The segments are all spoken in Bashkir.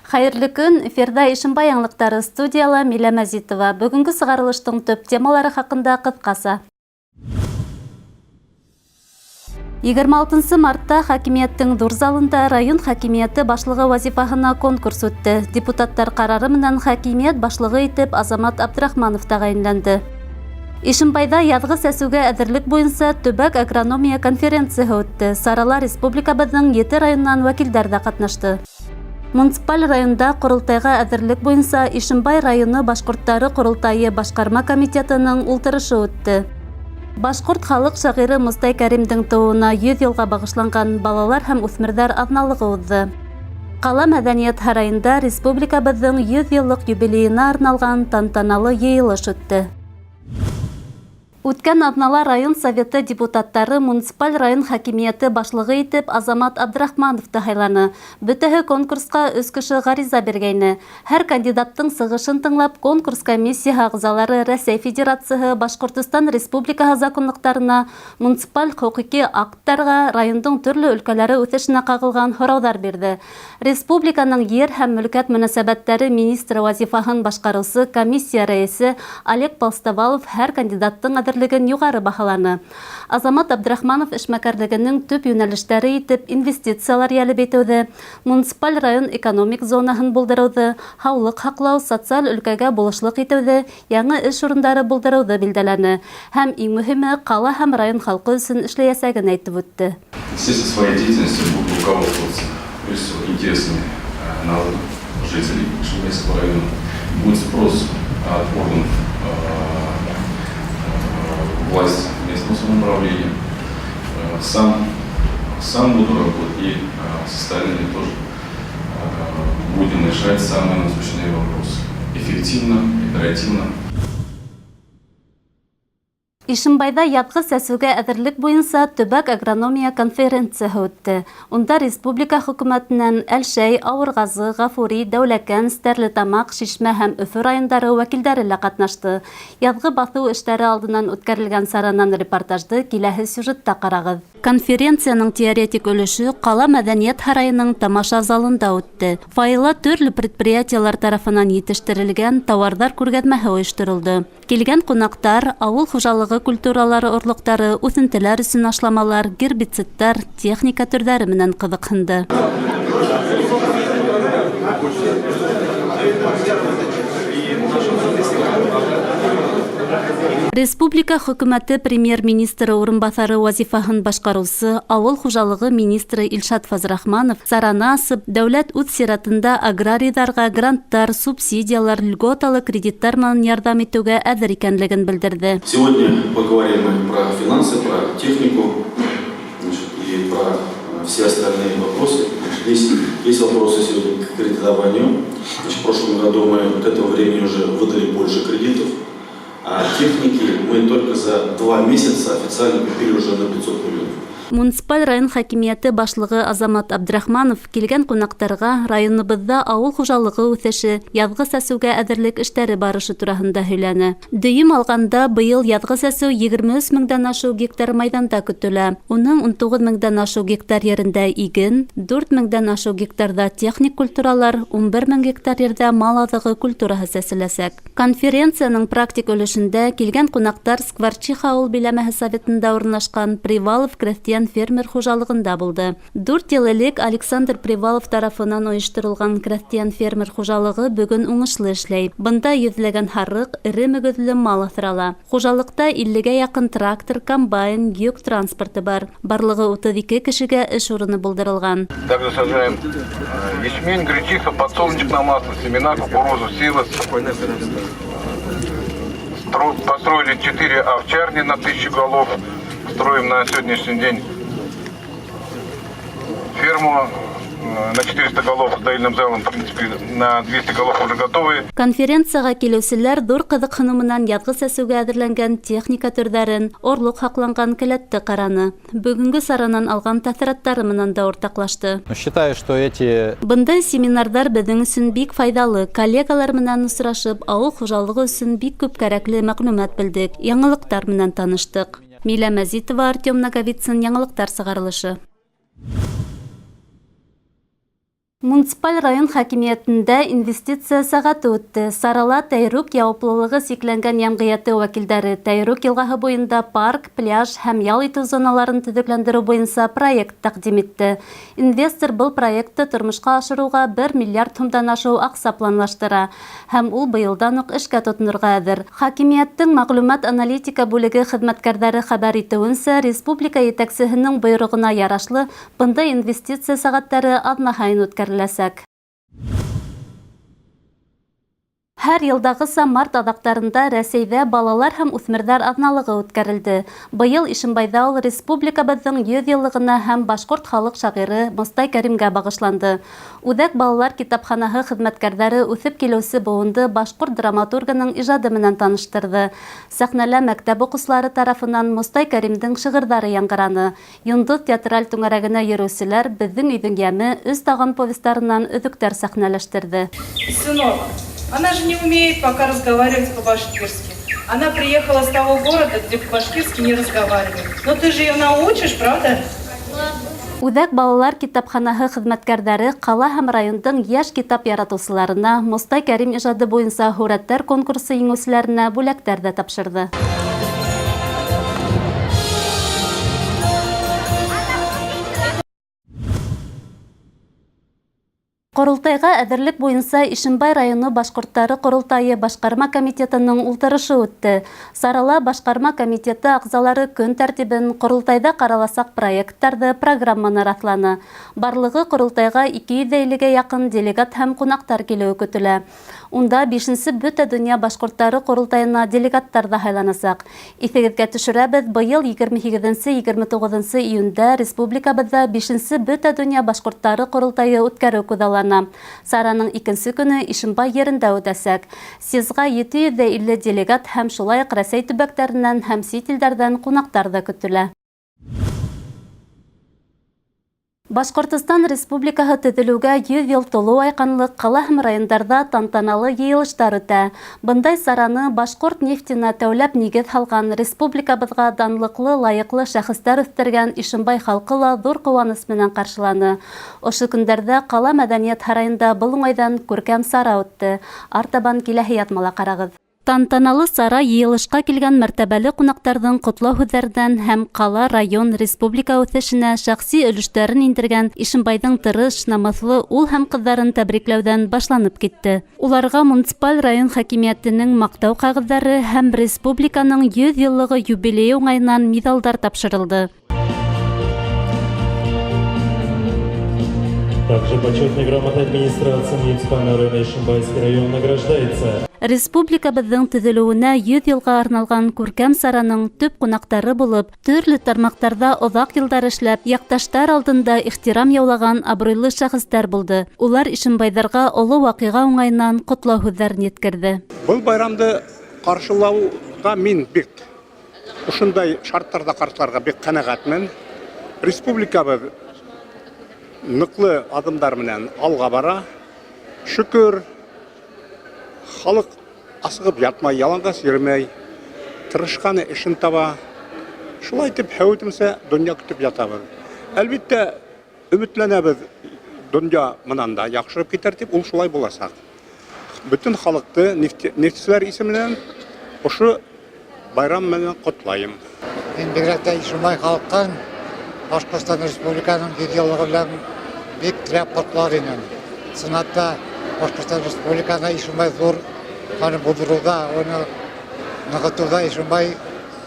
Хәйерле көн, эфирҙа Ишембай яңылыҡтары, студияла Милә Мәзитова. Бөгөнгө сығарылыштың төп темалары хаҡында ҡыҫҡаса. 26 мартта хакимиәттең ҙур залында район хакимиәте башлығы вазифаһына конкурс үтте. Депутаттар ҡарары менән хакимиәт башлығы итеп Азамат Абдрахманов тәғәйенләнде. Ишембайҙа яҙғы сәсеүгә әҙерлек буйынса төбәк агрономия конференцияһы үтте. Сарала республикабыҙҙың ете районынан вәкилдәр ҙә ҡатнашты. Муниципаль районда ҡоролтайға әҙерлек буйынса Ишембай районы башҡорттары ҡоролтайы башҡарма комитетының ултырышы үтте. Башҡорт халыҡ шағиры Мостай Кәримдең тыуыуына 100 йылға бағышланған балалар һәм үҫмерҙәр аҙналығы уҙҙы. Ҡала мәҙәниәт һарайында республикабыҙҙың 100 йыллыҡ юбилейына арналған тантаналы йыйылыш үтте. Үткән аҙнала район советы депутаттары муниципаль район хакимиәте башлығы итеп Азамат Абдрахмановты һайланы. Бөтәһе конкурсҡа өс кеше ғариза биргәйне. Һәр кандидаттың сығышын тыңлап, конкурс комиссияһы ағзалары Рәсәй Федерацияһы, Башҡортостан Республикаһы законлыҡтарына, муниципаль хоҡуҡи акттарға, райондың төрлө өлкәләре үҫешенә ҡағылған һорауҙар бирҙе. Республиканың ер һәм мөлкәт мөнәсәбәттәре министры вазифаһын башҡарыусы комиссия рәйесе Олег Полстовалов һәр кандидаттың әҙерлеген юғары баһаланы. Азамат Абдрахманов эшмәкәрлегенең төп йүнәлештәре итеп инвестициялар йәлеп итеүҙе, муниципаль район экономик зонаһын булдырыуҙы, һаулыҡ һаҡлау, социаль өлкәгә булышлыҡ итеүҙе, яңы эш урындары булдырыуҙы билдәләне һәм иң мөһиме ҡала һәм район халҡы өсөн эшләйәсәген әйтеп үтте. Естественно, своей деятельностью буду руководствоваться прежде всего интересами народа, жителей Ишимбайского района. Будет спрос от органов власти местного самоуправления. Сам буду работать и с остальными тоже будем решать самые насущные вопросы. Эффективно, оперативно. Ишембайҙа яҙғы сәсеүгә әҙерлек буйынса төбәк агрономия конференцияһы үтте. Унда республика хөкүмәтенән Әлшәй, Ауырғазы, Ғафури, Дәүләкән, Стәрлетамаҡ, Шишмә һәм Өфө райондары вәкилдәре лә ҡатнашты. Яҙғы баҫыу эштәре алдынан үткәрелгән саранан репортажды киләһе сюжетта ҡарағыҙ. Конференцияның теоретик өлөшө ҡала мәҙәниәт һарайының тамаша залында үтте. Фойела төрлө предприятиелар тарафынан етештерелгән тауарҙар күргәҙмәһе ойошторолдо. Килгән ҡунаҡтар ауыл хужалығы культуралары орлоҡтары, үҫентеләр өсөн ашламалар, гербицидтар, техника төрҙәре менән ҡыҙыҡһынды. Республика хөкүмәте премьер-министры урынбаҫары вазифаһын башҡарыусы ауыл хужалығы министры Илшат Фазрахманов сараны асып, дәүләт үҙ сиратында аграрийҙарға гранттар, субсидиялар, льготалы кредиттар менән ярҙам итеүгә әҙер икәнлеген белдерҙе. Сегодня поговорим мы про финансы, про технику, значит, и про все остальные вопросы. Значит, есть вопросы сегодня к кредитованию. Значит, в прошлом году мы к этому времени уже выдали больше кредитов. А техники мы только за 2 месяца официально купили уже на 500 миллионов. Муниципаль район хакимиәте башлығы Азамат Абдрахманов килгән ҡунаҡтарға районыбыҙҙа ауыл хужалығы үҫеше, яҙғы сәсеүгә әҙерлек эштәре барышы тураһында һөйләне. Дөйөм алғанда, быйыл яҙғы сәсеү 23 меңдән ашыу гектар майҙанда көтөлә. Уның 19 меңдән ашыу гектар ерендә иген, 4 меңдән ашыу гектарҙа техник культуралар, 11 мең гектар ерҙә мал аҙығы культураһы сәселәсәк. Конференцияның практик өлөшөндә килгән ҡунаҡтар Скворчиха ауыл биләмәһе советында урынлашҡан Привалов крәҫтиән фермер хужалығында булды. 4 йыл элек Александр Привалов тарафынан ойошторолған крәҫтиән фермер хужалығы бөгөн уңышлы эшләй. Бында йөҙләгән һарыҡ, эре мөгөҙлө мал аҫрала. Хужалыҡта 50-гә яҡын трактор, комбайн, йөк транспорты бар. Барлығы 32 кешегә эш урыны булдырылған. Также сажаем ячмень, гречиха, подсолнечное масло, семена, кукурузу, силос. Построили 4 овчарни на 1000 голов. Строим на сегодняшний день ферму на 400 голов с доильным залом, в принципе, на 200 голов уже готовы. Конференцияға килеүселәр ҙур ҡыҙыҡһыныу менән яҙғы сәсеүгә әҙерләнгән техника төрҙәрен, орлоҡ һаҡланған келәтте ҡараны. Бөгөнгө саранан алған тәьҫораттары менән дә уртаҡлашты. Считаю, что эти Бындай семинарҙар беҙҙең өсөн бик файҙалы. Коллегалар менән осрашып, ауыл хужалығы өсөн бик күп кәрәкле мәғлүмәт белдек, яңылыҡтар менән таныштыҡ. Милә Мәзитова, Артем Наговицын, яңылыҡтар сығарылышы. Муниципаль район хакимиәтендә инвестиция сәғәте үтте. Сарала Тәйрүк яуаплылығы сикләнгән йәмғиәте вәкилдәре Тәйрүк йылғаһы буйында парк, пляж һәм ял итеү зоналарын төҙөкләндереү буйынса проект тәҡдим итте. Инвестор был проектты тормошҡа ашырыуға бер миллиард һумдан ашыу аҡса планлаштыра һәм ул быйылдан уҡ эшкә тотонорға әҙер. Хакимиәттең мәғлүмәт-аналитика бүлеге хеҙмәткәрҙәре хәбәр итеүенсә, республика етәксеһенең бойороғона ярашлы, бындай инвестиция сәғәттәре аҙна һайын үткәреләсәк. Һәр йылдағыса март аҙаҡтарында Рәсәйҙә балалар һәм үҫмерҙәр аҙналығы үткәрелде. Быйыл Ишембайҙа ул республикабыҙҙың 100 йыллығына һәм башҡорт халыҡ шағиры Мостай Кәримгә бағышланды. Үҙәк балалар китапханаһы хеҙмәткәрҙәре үҫеп килеүсе быуынды башҡорт драматургының ижады менән таныштырҙы. Сәхнәлә мәктәп уҡыусылары тарафынан Мостай Кәримдең шиғырҙары яңғыраны. Йондоҙ театраль түңәрәгенә йөрөүселәр Беҙҙең өйҙөң йәме, Өс таған повестарынан өҙөктәр сәхнәләштерҙе. Сынок, она же не умеет пока разговаривать по-башкирски. Она приехала с того города, где по-башкирски не разговаривают. Но ты же ее научишь, правда? Үҙәк балалар китапханаһы хеҙмәткәрҙәре ҡала һәм райондың йәш китап яратыусыларына Мостай Кәрим ижады буйынса һүрәттәр конкурсы еңеүселәренә бүләктәр ҙә тапшырҙы. Ҡоролтайға әҙерлек буйынса Ишембай районы башҡорттары ҡоролтайы башҡарма комитетының ултырышы үтте. Сарала башҡарма комитеты ағзалары көн тәртибен, ҡоролтайҙа ҡараласаҡ проекттарҙы, программаны раҫланы. Барлығы ҡоролтайға 250-гә яҡын делегат һәм ҡунаҡтар килеүе көтөлә. Унда 5-нсе Бөтә донъя башҡорттары ҡоролтайына делегаттар ҙа һайланасаҡ. Иҫегеҙгә төшөрәбеҙ, быйыл 28-29 июндә республикабыҙҙа 5-нсе Бөтә донъя башҡорттары ҡоролтайы үткәреү күҙаллана. Сараның икенсе көнө Ишембай ерендә үтәсәк. Съезға 750 делегат һәм шулай уҡ Рәсәй төбәктәренән һәм сит илдәрҙән ҡунаҡтар ҙа көтөлә. Башҡортостан Республикаһы төҙөлөүгә 100 йыл тулыу айҡанлыҡ ҡала һәм райондарҙа тантаналы йыйылыштар үтә. Бындай сараны башҡорт нефтенә тәүләп нигеҙ һалған, республикабыҙға данлыҡлы, лайыҡлы шәхестәр үҫтергән Ишембай халҡы ла ҙур ҡыуаныс менән ҡаршыланы. Ошо көндәрҙә ҡала мәҙәниәт һарайында был уңайҙан күркәм сара үтте. Артабан киләһе яҙмала ҡарағыҙ. Тантаналы сара йыйылышҡа килгән мәртәбәле ҡунаҡтарҙың ҡотлау һүҙҙәренән һәм ҡала, район, республика үҫешенә шәхси өлөштәрен индергән Ишембайҙың тырыш, намыҫлы ул һәм ҡыҙҙарын тәбрикләүҙән башланып китте. Уларға муниципаль район хакимиәтенең маҡтау ҡағыҙҙары һәм республиканың 100 йыллығы юбилейы уңайынан миҙалдар тапшырылды. Также почетной грамотой администрации муниципального района Ишимбайский район награждается. Республикабыҙҙың төҙөлөүенә 100 йылға арналған күркәм сараның төп ҡунаҡтары булып, төрлө тармаҡтарҙа оҙаҡ йылдар эшләп, яҡташтар алдында ихтирам яулаған абруйлы шәхестәр булды. Улар ишембайҙарға оло ваҡиға уңайынан ҡотлау һүҙҙәрен еткерҙе. Был байрамды ҡаршылауға мин бик ошондай шарттарҙа ҡаршыларға бик ҡәнәғәтмен. Республикабыҙ ныҡлы аҙымдар менән алға бара. Шөкөр, халыҡ асығып ятмай, яланғас йөрөмәй, тырышҡаны эшен таба. Шулай итеп, һәүетемсә донъя көтөп ятабыҙ. Әлбиттә, өмөтләнәбеҙ, донъя менән дә яҡшырып китер тип, ул шулай буласаҡ. Бөтөн халыҡты нефтселәр исеменән ошо байрам менән ҡотлайым. Мин бигерәк тә Ишембай халҡын Башҡортостан Республикаһының 100 йыллығы белән бик теләп ҡотлар инем. Ысынлап та Башҡортостан Республикаһына Ишембай ҙур ҡаны булдырыуҙа, уны нығытыуҙа Ишембай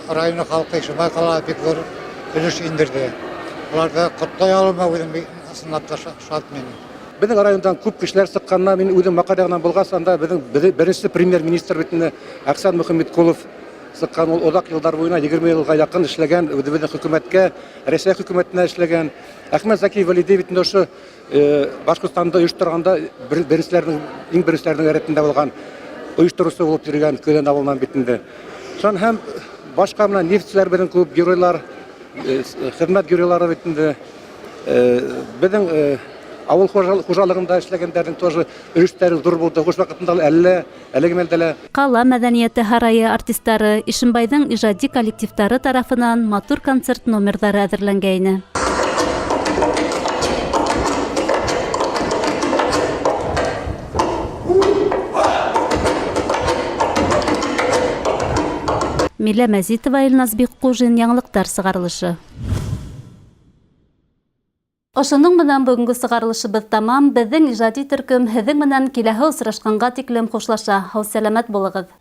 районы халҡы, Ишембай ҡалаһы бик ҙур өлөш индерҙе. Уларҙы ҡотлай алыуыма үҙем бик ысынлап та шат мин. Беҙҙең райондан күп кешеләр сыҡҡанына мин үҙем Маҡар яғынан булғас, анда беҙҙең беренсе премьер-министр бит инде Әхсән Мөхәммәтколов сыҡҡан, ул оҙаҡ йылдар буйына 20 йылға яҡын эшләгән, үҙебеҙҙең хөкүмәткә, Рәсәй хөкүмәтенә эшләгән. Әхмәт Зәки Вәлиди бит инде ошо Башҡортостанды ойошторғанда иң беренселәрҙең рәтендә булған ойоштороусы булып йөрөгән Көҙән ауылынан бит инде. Шунан һәм башҡа менән нефтселәр беҙҙең күп геройлар, хеҙмәт геройлары бит инде. Беҙҙең ауыл хужалығында эшләгәндәрҙең тоже өлөштәре ҙур булды. Һуғыш ваҡытында ла әллә, әлеге мәлдә лә. Ҡала мәҙәниәте һарайы артистары, Ишембайҙың ижади коллективтары тарафынан матур концерт номерҙары әҙерләнгәйне. Милә Мәзитова, Илназ Бикҡужин, яңылыҡтар сығарылышы. Ошоноң менән бөгөнгө сығарылышыбыҙ тамам. Беҙҙең ижади төркөм һеҙҙең менән киләһе осрашҡанға тиклем хушлаша. Һау-сәләмәт булығыҙ.